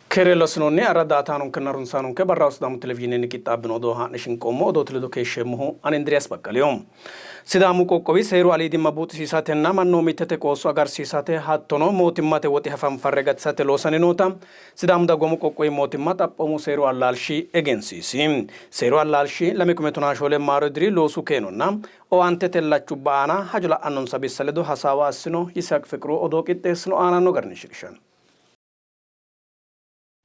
Keere lossinoonni arra daa''ataanonkenna harunsaanonke barraho Sidaamu Televizhiinenni qixxaabbino odoo haa'ne shinqoommo. Odoote ledo keeshsheemmohu ani Indiriyaas Baqqaliho. Sidaamu qoqqowi seeru aliidimma buuxisiisatenna mannoomittete qoosso agarsiisate hattono mootimmate woxi hafanfarre gatisate loosanni noota Sidaamu Dagoomu Qoqqowi Mootimma Xaphoomu Seeru Allaalshi egensiisi. Seeru allaalshi 2014 maaro diri loosu keenonna owaantete illachubba aana hajo la'annonsa bissa ledo hasaawa assino. Yisihaaq Fiqru odoo qixxeessino aananno garinni shiqishanno.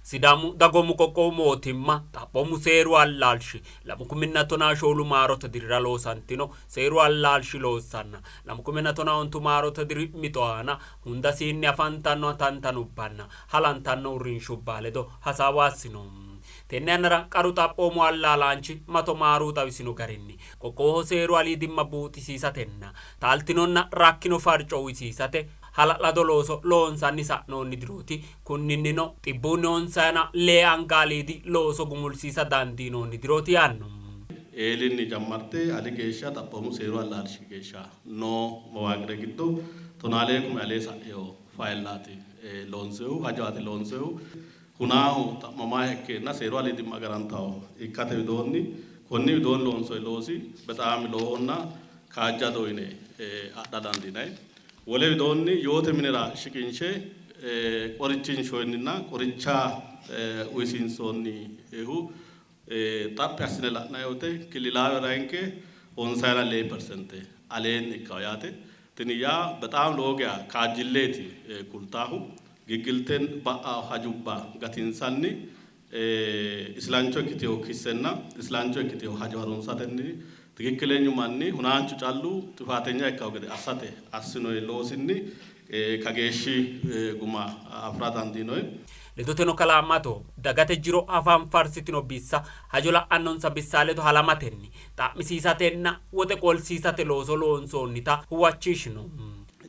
Sidaamu Dagoomu Qoqqowu Mootimma Xaphoomu Seeru Allaalshi 2014 maarote dirira loosantino seeru allaalshi loossanna 2015 maarote diri mixo aana hundasiinni afantanno tantanubbanna halantanno uurrinshubba ledo hasaawa assino. Tenne yannara qaru xaphoomu allaalaanchi Mato Maaru xawisino garinni, qoqqowoho seeru aliidimma buuxisiisatenna taaltinonna rakkino farco uysiisate hala'lado looso loonsanni sa'noonni dirooti. Kunninnino xibbuunni onsayina lee anga aliidi looso gumulsiisa dandiinoonni dirooti yaanno. Eelinni jammarte ali geeshsha xaphoomu seeru allaalshi geeshsha noo mawaaqire giddo tonaa lee kume alee sa'ino fayillaati loonsoyihu, hajowaati loonsoyihu. Hunaahu xa'mamaaha ikkeenna seeru aliidimma agarantawo ikkate widoonni konni widoonni loonsoyi loosi bexaami lowohonna kaajjadoho yine adha dandiinanni. Wole widoonni yoote minira shiqinshe qorichinshoonninna qoricha uyisiinsoonnihu xaphi assine la'nanni woyte killilaawe ranke onsayina lee persente aleenni ikkanno yaate. Tini yaa bexaam lowo geya kaajjilleeti kultaahu. Giggilten ba'ao hajubba gatinsanni islancho ikkitino kissenna islancho ikkitino hajo harunsatenni tikikkilenyu manni hunaanchu callu xifaatenya ikkanno gede assate assinoyi loosinni kageeshshi guma afi'ra dandiinoyi. Ledoteno kalaa Mato, dagate jiro hafanfarsitino bissa hajo la'annonsa bissa ledo halamatenni xa'misiisatenna woxe qolsiisate looso loonsoonnita huwachishino.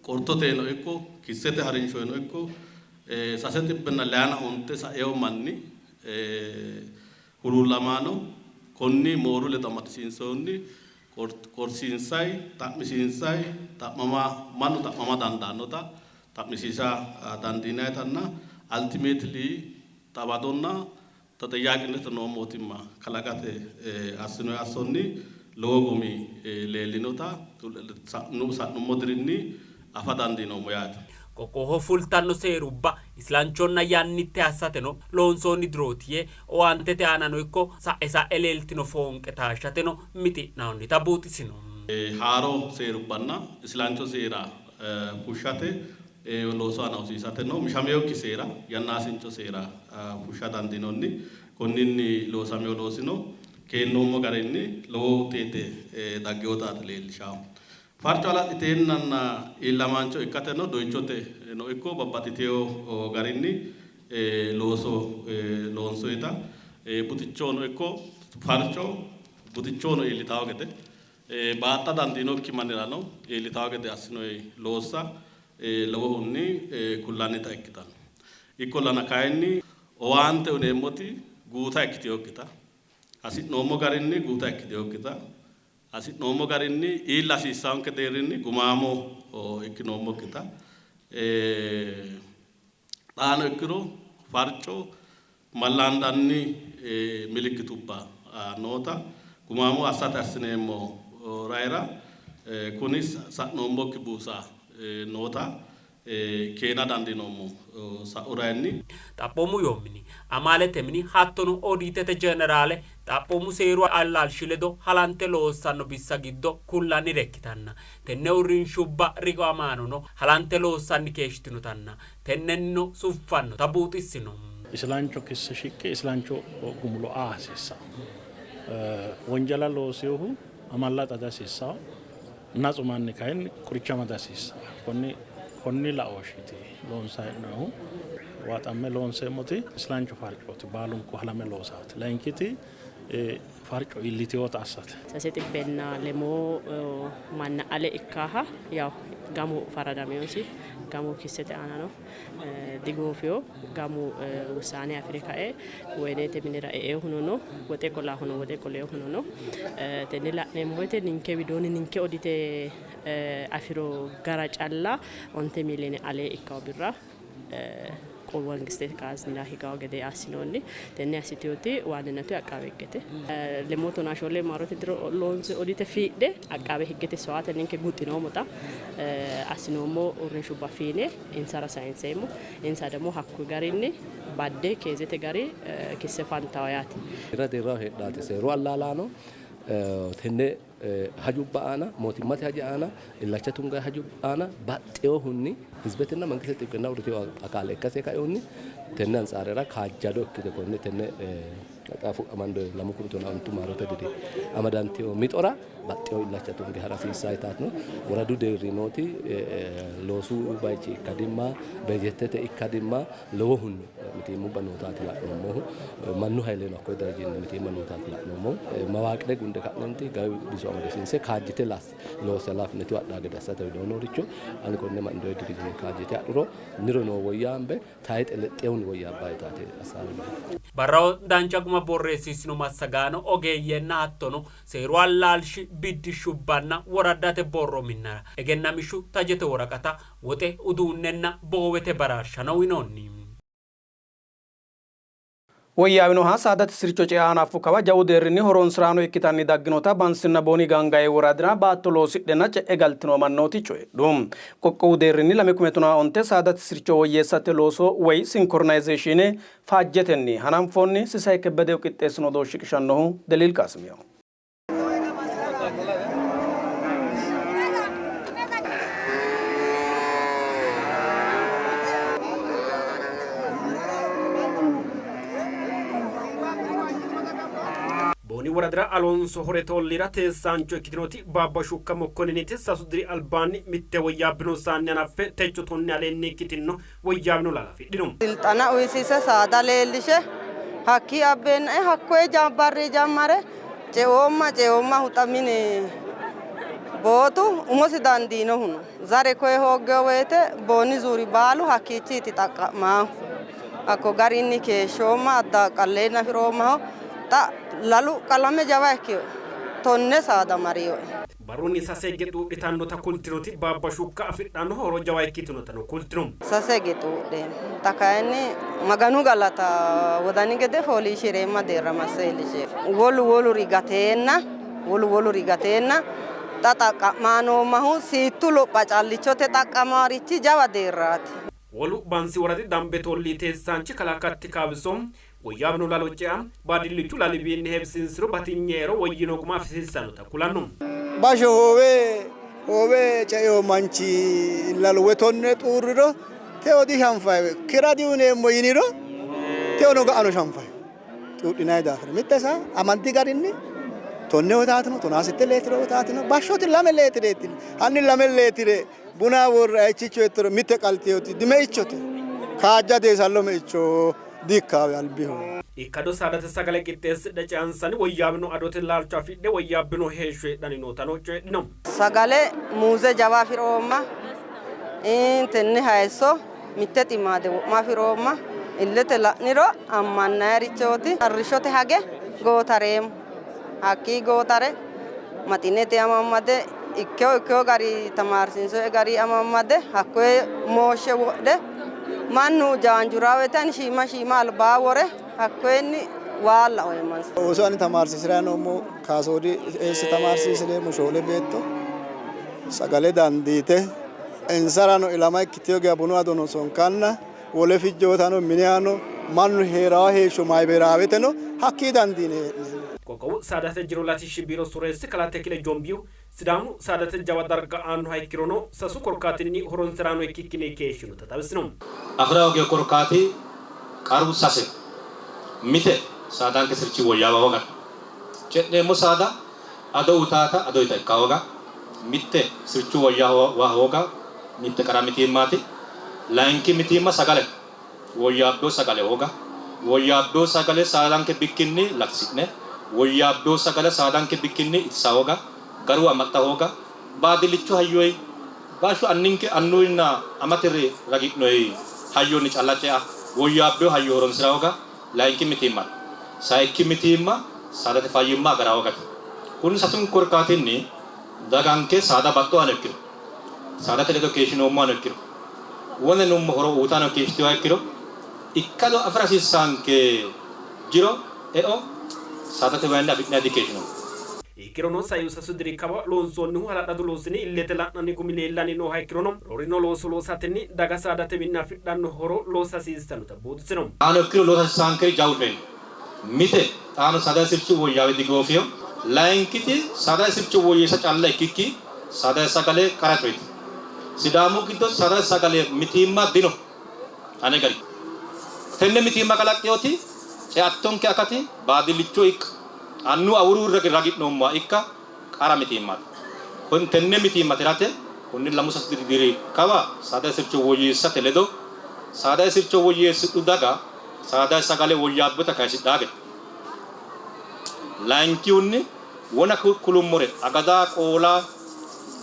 Qortoteno ikko kissete harinshono ikko sase xibbenna leyana onte saeo manni huluullamaano konni mooru ledo amadisiinsoonni qorsiinsay, xa'misiinsay, xa'mama mannu xa'mama dandaannota xa'misiisa dandiinaytanna ultimately xawadonna taxayyaqinnete noo mootimma kalaqate assinoy assonni lowo gumi leellinota sa'nummo dirinni afa dandiinoommo yaate. Qoqqowoho fultanno seerubba islanchonna yannitte assateno loonsoonni dirooti yee, owaantete aanano ikko sa'e sa'e leeltino foonqe taashshateno mixi'noonnita buuxisino. Haaro seerubbanna islancho seera fushshate loosu aana hosiisateno mishaminokki seera, yannaasincho seera fushsha dandiinoonni. Konninni loosamino loosino keennoommo garinni lowo wuxeete dagginotaati leellishahu. Farco hala'liteennanna iillamaancho ikkateno doyichoteno ikko babbaxxitino garinni looso loonsoyita buxichono ikko farco buxichono iillitawo gede baaxxa dandiinokki mannirano iillitawo gede assinoyi loossa lowohunni kullannita ikkitanno. Ikkollana kayinni owaante uyineemmoti guuta ikkitinokkita, hasi'noommo garinni guuta ikkitinokkita, hasi'noommo garinni iilla hasiissanonke deerrinni gumaamo ikkinoommokkita, xaano ikkiro farco mallaandanni milikkitubba noota gumaamo assate assineemmo raira kuni sa'noommokki buusa noota keena dandiinoommo sa'u rainni. Xaphoomu yoo mini, amaalete mini hattono odiitete jeneraale xaphoomu seeru allaalshi ledo halante loossanno bissa giddo kullannire ikkitanna tenne uurrinshubba riqiwamaanono halante loossanni keeshshitinotanna tennennino suffannota buuxissino. Islancho kisse shiqqe islancho gumulo aa hasiissanno. Wonjala loosinohu amallaxa dihasiissanno. Natsu manni kayinni qorichama dihasiissanno. Konni konni laooshshiiti loonsanni hee'noonnihu. Waaxamme loonseemmoti islancho farcooti. Baalunku halame loosaati. Layinkiti farco iillitinota assate. Sase xibbenna lemoo manna ale ikkaaha yaw gamu faradaminosi, gamu kissete aana no, digoofino, gamu wussaane afi're kae woyinete minira eehuno no, woxe qolaahuno woxe qoleehuno no. Tenne la'neemmo woyte ninke widoonni ninke odite afi'ro gara calla 9 miiliyoone ale ikkawo birra Qoqqowu mangistete kaaznira higawo gede assinoonni. Tenne assitewoti waanninatu Aqqaabe Higgete. Lemuu tonaa shoole maarote diro loonse odite fiidhe Aqqaabe Higgete sowaate ninke guxxinoommota assinoommo uurrinshubba fiine insara sayinseemmo. Insa ደግሞ hakkuy garinni badde keezete gari kisse fantawo yaate. Deerra deerraho heedhaate seeru allaalaano tenne hajubba aana mootimmate haja aana illacha tunganni hajubba aana baxxinohunni hizbetenna mangistete xiqqinna uurritino akaale ikkase kainohunni tenne antsaarera kaajjado ikkite konne tenne maxaafu amando 2015 maarote diri amadantino mixora baxxino illacha tunge ha'ra hasiissanno yitaatino woradu deerri nooti loosu bayichi ikkadimma bejettete ikkadimma lowohunni mitiimmubba nootaati la'noommohu. Mannu hayleno hakkoye darajinni mitiimma nootaati la'noommohu. Mawaaqire gunde ka'nenti gawi biso amadisiinse kaajjite loosse halaafineti adhaa gede assate widoo nooricho ani konne mandoye dirijine kaajjite adhuro niro noo woyyaambe tayixe lexxehunni woyyaabba yitaati assaawe. Barraho dancha guma borreessiissino massagaano ogeeyyenna hattono seeru allaalshi biddishshubbanna woraddate borro minnara egennamishshu tajete woraqata, woxe, uduunnenna boowete baraarshano uyinoonni. Woyyaawinoha saadate sircho cea hanaffu kawa jawu deerrinni horonsi'raano ikkitanni dagginota Bansinna Booni Gaangaye woradira baatto loosidhenna ce'e galtino mannooti coyidhu. Qoqqowu deerrinni 2015 saadate sircho woyyeessate looso woy sinkornayzeeshiine faajjetenni hananfoonni. Sisay Kebbedehu qixxeessino odoo shiqishannohu Deliil Qaasimiho. Booni woradira Alonso Horete olliira teessaancho ikkitinoti Baabba Shukka Mokkoniniti 3 diri albaanni mitte woyyaabbino saanni hanaffe techo tonne aleenni ikkitinno woyyaawino laalo afidhino. Silxana uyisiise saada leellishe hakkii abbeennae hakkoye barri jammare ceoomma ceoommahu xa mine bootu umosi dandiinohu no. Zare koye hooggewo woyte booni zuuri baalu hakkiichiiti xaqqa'maahu. Hakko garinni keeshshoomma adda qalleen afi'roommaho. Xa lalu qalame jawa ikkinoe. 10 saada marinoe. Barrunni sase higge xuudhitannota kultinoti Baabba Shukka afidhanno horo jawa ikkitinotano kultino. Sase hige xuudheemma. Xa kayinni Maganu galata wodani gede fooliishshi'reemma deerra masse iillishie. Wolu woluri gateenna wolu woluri gateenna xa xaqqa'maa noommahu siittu lopha callichote xaqqamaarichi jawa deerraati. Wolu Bansi woradi Dambete ollii teessaanchi kalaa Katti Kaabiso, woyyaawino lalo cea baadillichu laliwiinni heewisiinsiro batinye ero woyyino guma afisiissannota kulanno. Basho hoowe hoowe ceino manchi lalu woy 10 xuurriro teo dishanfayi, kira diuyineemmo yiniro teono ga'ano shanfayi. Xuudhinanni daafira mitte saa amanti garinni 10 wotaatino, 16 leetire wotaatino, bashshoti 2 leetireeti. Hanni 2 leetire buna worre ayichicho hettoro mitte qalteyoti dimeichote, kaajja deesallo meicho diikkaawe albihu. Ikkado saadate sagale qixxeessidhe ceansanni woyyaawino adote laalcho afidhe woyyaabbino heeshsho heedhanni nootano coyidhino. Sagale muuze jawa afi'roomma, tenne hayisso mitte ximaade wo'ma afi'roomma, illete la'niro ammannayirichooti. Arrishshote hage gootareemmo, hakkii gootare maxinete amammade ikkewo ikkewo gari tamaarsiinsoe gari amammade hakkoye mooshshe wodhe mannu jaanjuraa woyte ani shiima shiima albaa wore hakkoyenni waalla oyeemmansa. Ooso ani tamaarsiisi'ranni noommo kaasoodi eesse tamaarsiisi'reemmo shoole beetto sagale dandiite insarano ilama ikkiteyo geya bunu adono sonkanna wole fijjootano minehano mannu hee'rawo heeshsho maayiberaaweteno hakkii dandiine hee'neemmo. Qoqqowu saadate jiro latishshi biiro soreessi kalaa Tekile Jombiyu, Sidaamu saadate jawa darga aannoha ikkirono sasu korkaatinni horonsi'raano ikkikkinni keeshshinota xawisino. Afi'ra hoogino korkaati qaru saseho. Mite, saadanke sirchi woyyaawa hoogate. Ce'neemmo saada ado utaata ado ita ikka hooga mitte sirchu woyyaawa hooga mitte qara mitiimmaati. Layinki mitiimma sagalete. Woyyaabbino sagale hooga. Woyyaabbino sagale saadanke bikkinni latisi'ne, woyyaabbino sagale saadanke bikkinni itisa hooga, garu amaxxa hooga, baadillichu hayyoyi bashsho anninke annuwinna amate ragi'noyi hayyonni calla cea, woyyaabbino hayyo horonsi'ra hooga layinki mitiimmate. Sayikki mitiimma saadate fayyimma agara hoogate. Kunni sasunku korkaatinni daganke saada baxxuhano ikkiro, saadate ledo keeshshinoommohano ikkiro, wone nummo horo uyitanno keeshshitinoha ikkiro, Ikkado afi'ra hasiissaanke jiro eo saadate wayinni afi'nanni dikeeshshino. Ikkirono saiu sasu diri kawa loonsoonnihu hala'ladu loosinni illete la'nanni gumi leellanni nooha ikkirono roorino looso loosatenni daga saadatewiinni afidhanno horo loosa hasiissannota buuxisino. Xaano ikkiro loosa hasiissaankeri jawu coyi no. Mite xaano saadate sirchi woyyaawe digoofino. Layinkiti saadate sircho woyyeessa calla ikkikki saadate sagale qara coyeti. Sidaamu giddo saadate sagale mitiimma dino. Ane gari tenne mitiimma kalaqqinoti ceattonke akati baadillicho ikka annu awuru ragi'noommoha ikka qara mitiimmaati. Tenne mitiimma tirate konni lamu sasu diri kawa saadate sircho woyyeessate ledo saadate sircho woyyeessidhu daga saadate sagale woyyaabbota kayisidhaa gede. Layinkihunni wona kulummore agada, qoola,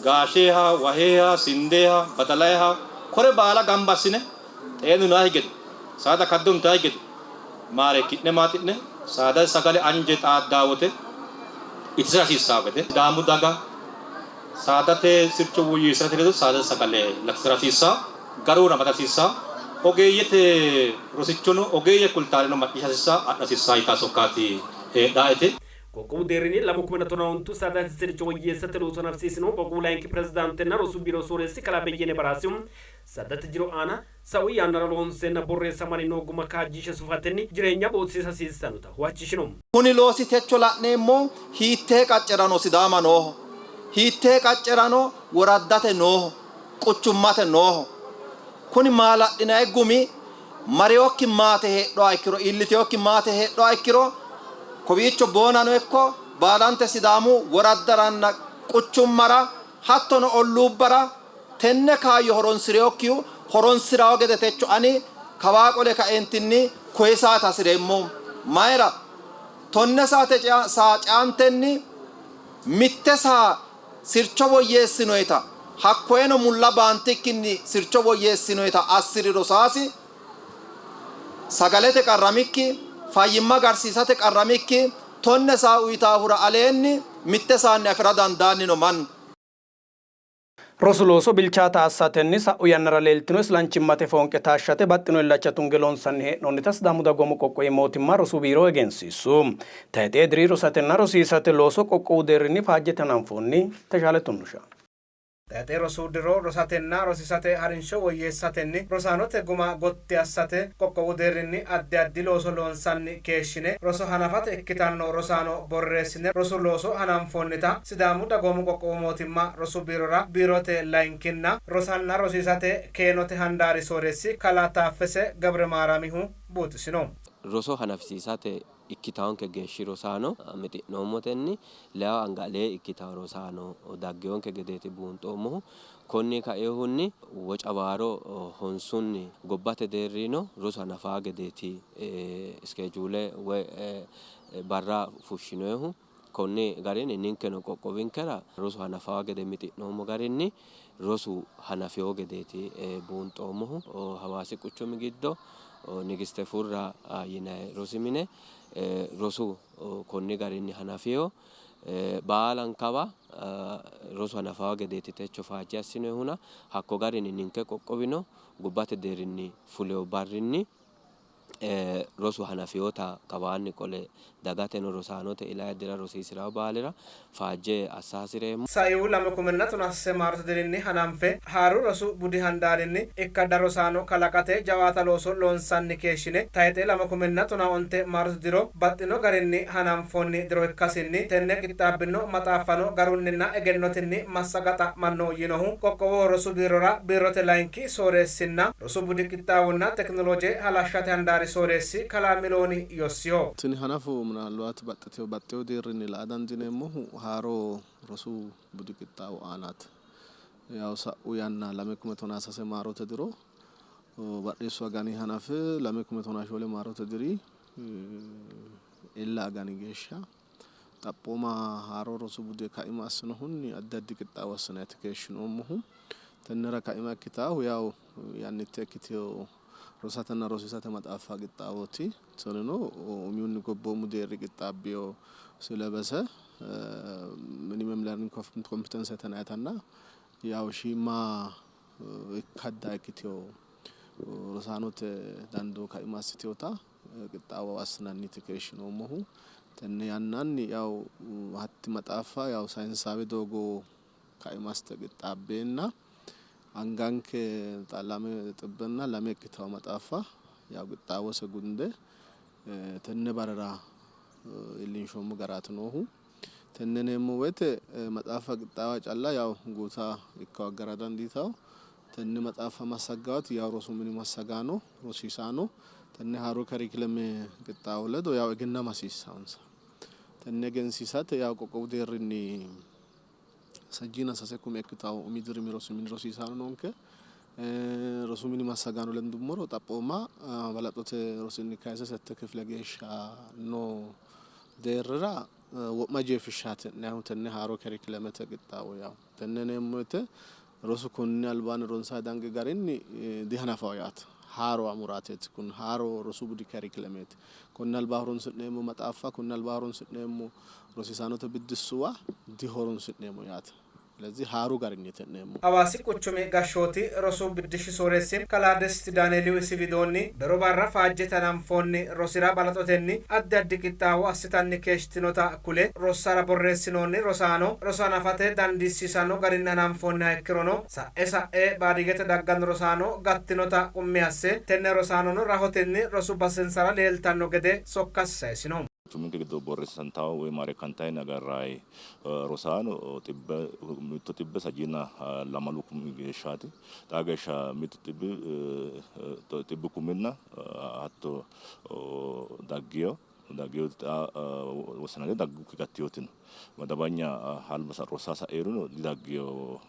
gaasheha, waheha, sindeha, badalaha kore baala gamba assine xeenu naahi gede saada kaddontahi gede maareekki'ne maaxi'ne saadate sagale anje xaaddaa wote itisira hasiissaa gede Sidaamu daga saadate sircho woyyeessirate ledo saadate sagale latisira hasiissaa garuna amada hasiissaa ogeeyyete rosichono ogeeyye kultaareno macciishsha hasiissaa adha hasiissaa yitaa sokkaati heedhaete. Qoqqowu deerrinni 2015 saadate sircho woyyeessate looso hanafisiisino qoqqowu layinki pirezidaantenna rosu biiro sooreessi kalaa Beyyene Baraasihu saadate jiro aana sa'u yannara loonseenna borreessamanni noo guma kaajjishe sufatenni jireenya buuxisiisa hasiissannota huwachishino. Kuni loosi techo la'neemmo hiittee qaccerano Sidaama nooho, hiittee qaccerano woraddate nooho, quchummate nooho. Kuni maala'linanni gumi marewokki maate heedhuha ikkiro, iillitinokki maate heedhuha ikkiro kowiicho Boonano ikko baalante Sidaamu woraddaranna quchummara hattono olluubbara tenne kaayyo horonsi'rinokkihu horonsi'rawo gede techo ani kawaa qole kaeentinni koyisaate hasi'reemmo. Mayira? 10 saate saa ceantenni mitte saa sircho woyyeessinoyta hakkoyeno mulla baantikkinni sircho woyyeessinoyta assi'riro saasi sagalete qarramikki, fayyimma agarsiisate qarramikki 10 saa uyitaahura aleenni mitte saanni afi'ra dandaanni no mannu. Rosu looso bilchaata assatenni sa'u yannara leeltino islanchimmate foonqe taashshate baxxino illacha tunge loonsanni hee'noonnita Sidaamu Dagoomu Qoqqowi Mootimma Rosu Biiro egensiissu. Tayxee diri rosatenna rosiisate looso qoqqowu deerrinni faajjete hananfoonni. Teshaale Tunnusha. Tayxe rosu diro rosatenna rosiisate harinsho woyyeessatenni rosaanote guma gotti assate qoqqowu deerrinni addi addi looso loonsanni keeshshine roso hanafate ikkitanno rosaano borreessine rosu looso hananfoonnita Sidaamu Dagoomu Qoqqowu Mootimma Rosu Biirora Biirote Layinkinna Rosanna Rosiisate Keenote Handaari Sooreessi Kalaa Taaffese Gebremaaramihu buuxisino. Roso hanafisiisate ikkitaanke geeshshi rosaano mixi'noommotenni leyawo anga alee ikkitawo rosaano daggeyonke gedeeti buunxoommohu. Konni kaeehunni Wocawaaro honsunni gobbate deerrino rosu hanafaa gedeeti iskeejuule woy barra fushshinoyihu. Konni garinni ninkeno qoqqowinkera rosu hanafaa gede mixi'noommo garinni rosu hanafiyo gedeeti buunxoommohu. Hawaasi quchumi giddo Nigiste Furra yinanni rosi mine rosu konni garinni hanafiyo. Baalankawa rosu hanafaa gedeeti techo faajje assinoyihuna hakko garinni ninke qoqqowino gobbate deerrinni fuleyo barrinni rosu hanafiyota kawaanni qole dagateno rosaanote ilaydira rosiisirawo baalira faajje assa hasireemmo. Saiu 2013 maarote dirinni hananfe haaru rosu budi handaarinni ikkadda rosaano kalaqate jawaata looso loonsanni keeshshine tayxe 2015 maarote diro baxxino garinni hananfoonni diro ikkasinni tenne qixxaabbino maxaaffano garunninna egennotenni massaga xa'manno yiinohu qoqqowoho rosu biirora biirote layinki sooreessinna rosu budi qixxaawonna tekinolooje halashshate handaari sooreessi kalaa Milooni Yossiho. Tini hanafo minaaluwaati baxxitewo baxxewo deerrinni la'a dandiineemmohu haaro rosu budi qixxaawo aanaati. Yaw sa'u yanna 2013 maarote diro badheessu agani hanafe 2014 maarote diri ella agani geeshsha xaphooma haaro rosu bude kaima assinohunni addi addi qixxaawo assinanniiti keeshshinoommohu. Tennera kaima ikkitaahu yaw yannitte ikkitewo rosatenna rosiisate maxaaffa qixxaawooti. Tinino umihunni gobboomu deerri qixxaabbino silebese minimum learning competence yitannaytanna yaw shiima ikkadda ikkitewo rosaanote dandoo kaima assitinota qixxaawo assinanniiti keeshshinoommohu. Tenne yannanni yaw hatti maxaaffa yaw sayinsaawe doogo kaima assite qixxaabbeenna anganke xa 202 ikkitawo maxaaffa yaw qixxaawose gunde tenne barera iillinshoommo garaati noohu. Tenne yineemmo woyte maxaaffa qixxaawa calla yaw guuta ikka hoogara dandiitawo. Tenne maxaaffa massaggaawoti yaw rosu mini massagaano rosiisaano tenne haaro karikileme qixxaawo ledo yaw egennama hasiissaansa. Tenne egensiisate yaw qoqqowu deerrinni 33 kume ikkitawo umi dirimi rosu mini rosiisaano noonke. Rosu mini massagaano lendummoro xaphooma balaxote rosinni kayise 6 kifile geeshsha noo deerrira wo'ma jeefishshaati e'nannihu tenne haaro karikilemete qixxaawo yaw. Tenne yineemmo woyte rosu konni albaanni ronsayi dangi garinni dihanafawo yaate. Haaro amuraateeti kun haaro rosu budi karikilemeeti. Konni alba horonsi'neemmo maxaaffa, konni alba horonsi'neemmo rosiisaanote biddissuwa dihoronsi'neemmo yaate. ስለዚህ haaru garinniiti e'neemmohu. Hawaasi quchumi gashshooti rosu biddishshi sooreessi kalaa Desti Daanieelihu isi widoonni, bero barra faajjete hananfoonni rosira balaxotenni addi addi qixxaawo assitanni keeshshitinota kule, rossara borreessinoonni rosaano roso hanafate dandiissiisanno garinni hananfoonniha ikkirono sa'e sa'e baadiyyete dagganno rosaano gattinota qummi asse, tenne rosaanono rahotenni rosu basensara leeltanno gede sokkasi sayisino. Quchuminke giddo borreessantanno woy maareekkantanni agarranni rosaano 120 kumi geeshshaati. Xaa geeshsha mittu xibbi xibbu kuminna hatto daggino daggino xa wossanate daggukki gattinoti no. Madabanya alba rosa sa'eeruno didaggino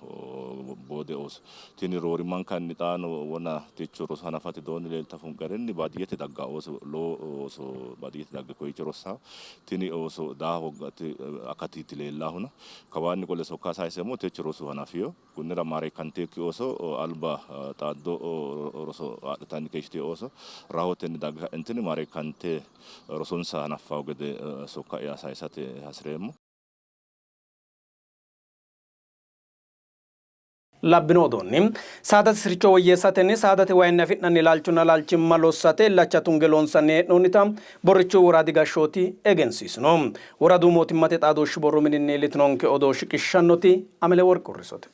boode ooso. Tini roorimankanni xaano wona techo roso hanafate doonni leelta garinni baadiyyete dagga ooso lowo ooso baadiyyete dagge koyicho rossa tini ooso daa hoogate akatiiti leellahuna kawaanni qole sokka sayiseemmo techo rosu hanafiyo kunnira maareekkanteekki ooso alba xaaddo roso adhitanni keeshshite ooso rahotenni dagge ka'entini maareekkante rosonsa hanaffawo gede sokka'ya sayisate hasireemmo. Labbino odoonni saadate sircho woyyeessatenni saadate wayinni afi'nanni laalchonna laalchimma lossate illacha tunge loonsanni hee'noonnita Borrichu woradi gashshooti egensiisino. Woradu mootimmate xaadooshshi borro mininni iillitinonke odoo shiqishshannoti Ameleworq Hurrisote.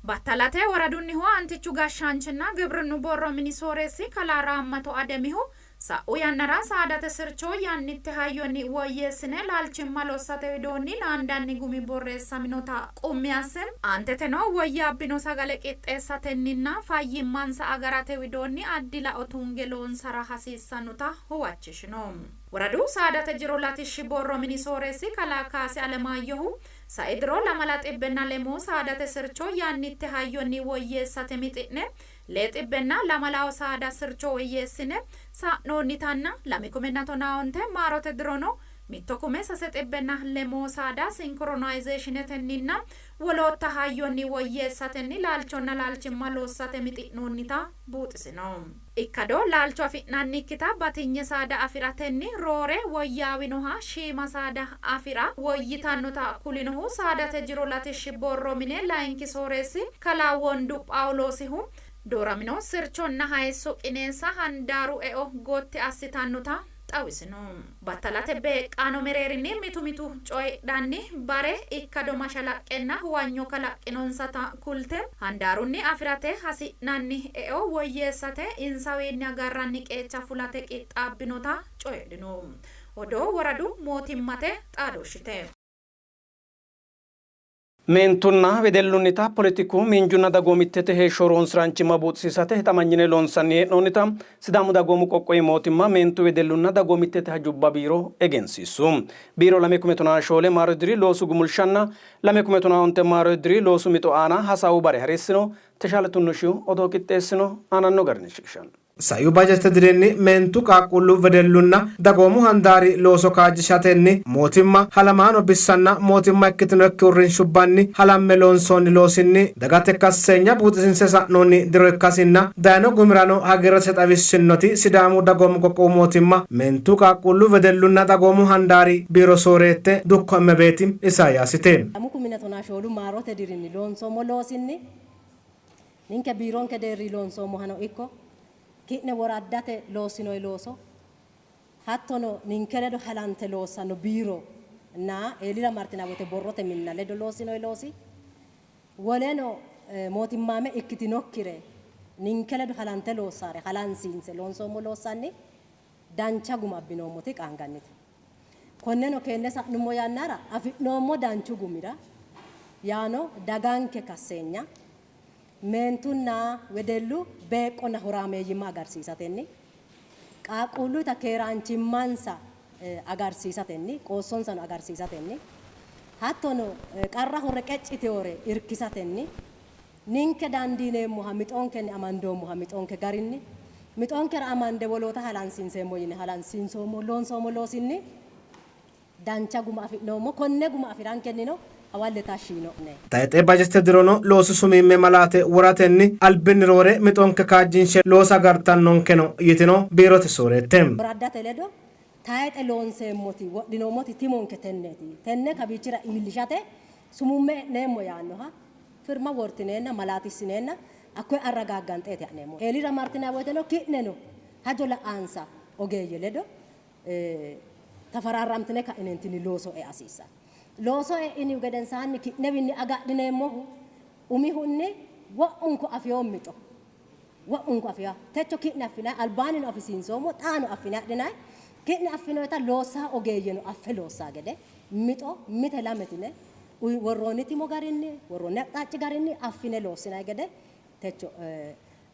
Battalate woradunnihu aantichu gashshaanchinna gibrinnu borro mini sooreessi kalaa Raammato Ademihu sa'u yannara saadate sircho yannitte hayyonni woyyeessine laalchimma lossate widoonni naandanni gumi borreessaminota qummi asse, aanteteno woyyaabbino sagale qixxeessatenninna fayyimmansa agarate widoonni addi lao tunge loonsara hasiissannota huwachishino. Woradu saadate jiro latishshi borro mini sooreessi kalaa Kaase Alemaayyohu Sai diro 2 xibbenna lemuu saadate sircho yannitte hayyonni woyyeessate mixi'ne 6 xibbenna 2 saada sircho woyyeessine sa'noonnitanna 2015 maarote dirono 1 kume 6 xibbenna lemuu saada sinkronayizeeshinetenninna wolootta hayyonni woyyeessatenni laalchonna laalchimma lossate mixi'noonnita buuxisino. Ikkado laalcho afi'nannikkita batinye saada afi'ratenni roore woyyaawinoha shiima saada afi'ra woyyitannota kulinohu saadate jiro latishshi borro mine layinki sooreessi kalaa Wondu Phaawuloosihu dooramino sirchonna hayisso qineessa handaaru eo gotti assitannota xawisino. Battalate beeqqaano mereerinni mitu mitu coyidhanni bare ikkado mashalaqqenna huwanyo kalaqqinonsata kulte handaarunni afi'rate hasi'nanni eo woyyeessate insawiinni agarranni qeecha fulate qixxaabbinota coyidhino. Odoo woradu mootimmate xaadooshshite. Meentunna wedellunnita poletiku, miinjunna dagoomittete heeshsho horonsiraanchimma buuxisiisate hixamanyine loonsanni hee'noonnita Sidaamu Dagoomu Qoqqowi Mootimma Meentu Wedellunna Dagoomittete Hajubba Biiro egensiissu. Biiro 2014 maaro diri loosu gumulshanna 2015 maaro diri loosu mixo aana hasaawu bare harissino. Teshaale Tunnushihu odoo qixxeessino aananno garinni shiqishanno. Saiu bajete dirinni meentu, qaaqquullu, wedellunna dagoomu handaari looso kaajjishatenni mootimma, halamaano bissanna mootimma ikkitinokki uurrinshubbanni halamme loonsoonni loosinni dagate kasseenya buuxisiinse sa'noonni diro ikkasinna dayino gumirano hagiirrese xawissinnoti Sidaamu Dagoomu Qoqqowu Mootimma Meentu, Qaaqquullu, Wedellunna Dagoomu Handaari Biiro Sooreette Dukko Immebeeti Isayaasite. 2014 maarote dirinni loonsoommo loosinni ninke biironke deerri loonsoommohano ikko Ki'ne woraddate loossinoyi looso hattono ninke ledo halante loossanno biiro na eelira martinanni woyte borrote minna ledo loossinoyi loosi woleno mootimmaame ikkitinokkire ninke ledo halante loossare halansiinse loonsoommo loossanni dancha guma abbinoommoti qaangannite. Konneno keenne sa'nummo yannara afi'noommo danchu gumira yaano daganke kasseenya, meentunna wedellu beeqqonna horaameeyyimma agarsiisatenni, qaaqquulluyita keeraanchimmansa agarsiisatenni, qoossonsano agarsiisatenni, hattono qarraho reqecci yiteewore irkisatenni, ninke dandiineemmoha mixonkenni amandoommoha mixonke garinni mixonkera amande woloota halansiinseemmo yine halansiinsoommo loonsoommo loosinni dancha guma afi'noommo. Konne guma afi'rankennino hawalle tashshi yino'ne. Tayxe bajete dirono loosu sumiimme malaate woratenni albinni roore mixonke kaajjinshe loosa agartannonkeno yitino biirote sooreette. Woraddate ledo tayxe loonseemmoti wodhinoommoti timonke tenneeti. Tenne kawiichira iillishate sumumme e'neemmo yaannoha firma wortineenna malaatissineenna hakkoye arragaagganxeeti ha'neemmohu. Eelira martinanni woyteno ki'neno hajo la'ansa ogeeyye ledo tafaraarramtine ka'ineentinni looso ea hasiissanno. Looso e'inihu gedensaanni ki'newinni agadhineemmohu umihunni wo'munku afino mixo wo'munku afinoha techo ki'ne affinanni albaannino afisiinsoommo xaano affine adhinanni ki'ne affinoyita loossaa ogeeyyeno affe loossaa gede mixo mite lame tine worroonni timo garinni worroonni aqxaacci garinni affine loossinanni gede techo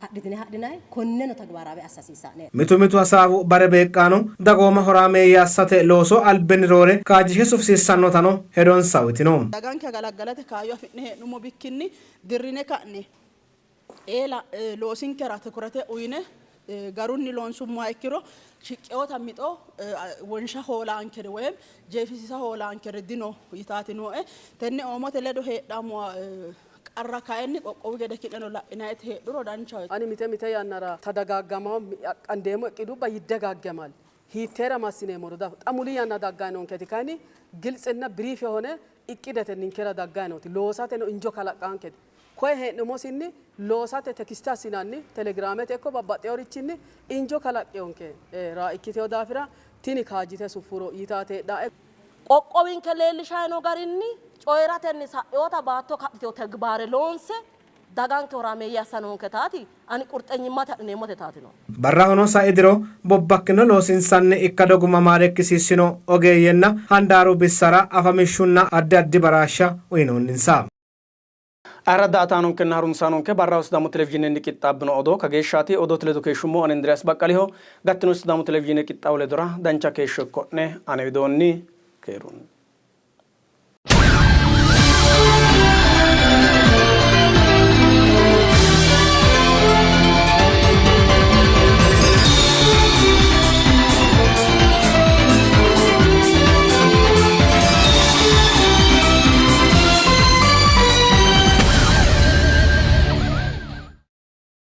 adhitine hadhinanni konneno tagbaaraawe assa hasiissa'ne. Mitu mitu hasaawu bare beeqqaano dagooma horaameeyye assate looso albinni roore kaajjishshe sufisiissannotano hedonsa uytino. Daganke agalaggalate kaayyo afi'ne hee'nummo bikkinni dirrine ka'ne eela loosinkera tukurete uyine garunni loonsummoha ikkiro shiqqinota mixo wonsha hoolaankeri woyim jeefisiisa hoolaankeri dino yitaati nooe. Tenne Oomote ledo heedhammo qarra kayinni qoqqowu gede ki'neno la'inayiti heedhuro danchaho. Ani mite mite yannara tadagaagamaho aqqandeemmo iqqidubba yiddagaaggemal hiitteera massineemmoro dafo. Xa muli yanna dagganni noonketi kayinni giltsenna biriif yehone iqqidete ninkera dagganni nooti loosateno injo kalaqqaankete. Koye hee'nummosinni loosate tekiste assinanni telegiraamete ikko babbaxxeworichinni injo kalaqqiyonke raa ikkitewo daafira tini kaajjite suffuro yitaate heedhae. Qoqqowinke leellishanni noo garinni coyi'ratenni sa'inota baatto kaxxitino tegibaare loonse daganke horaameeyye assa noonketaati ani qurxenyimmate adhineemmote taati no. Barrahono sai diro bobbakkino loosinsanni ikkado guma maareekkisiissino ogeeyyenna handaaru bissara afamishshunna addi addi baraarsha uynoonninsa. Ayirradda aatanonkenna harunsaanonke barraho Sidaamu Televizhiinenni qixxaabbino odoo kageeshshaati. Odoote ledo keeshshummo ani Indiriyaas Baqqaliho. Gattino Sidaamu Televizhiine qixxaawo ledora dancha keeshsho ikko'ne. Ane widoonni keerunni.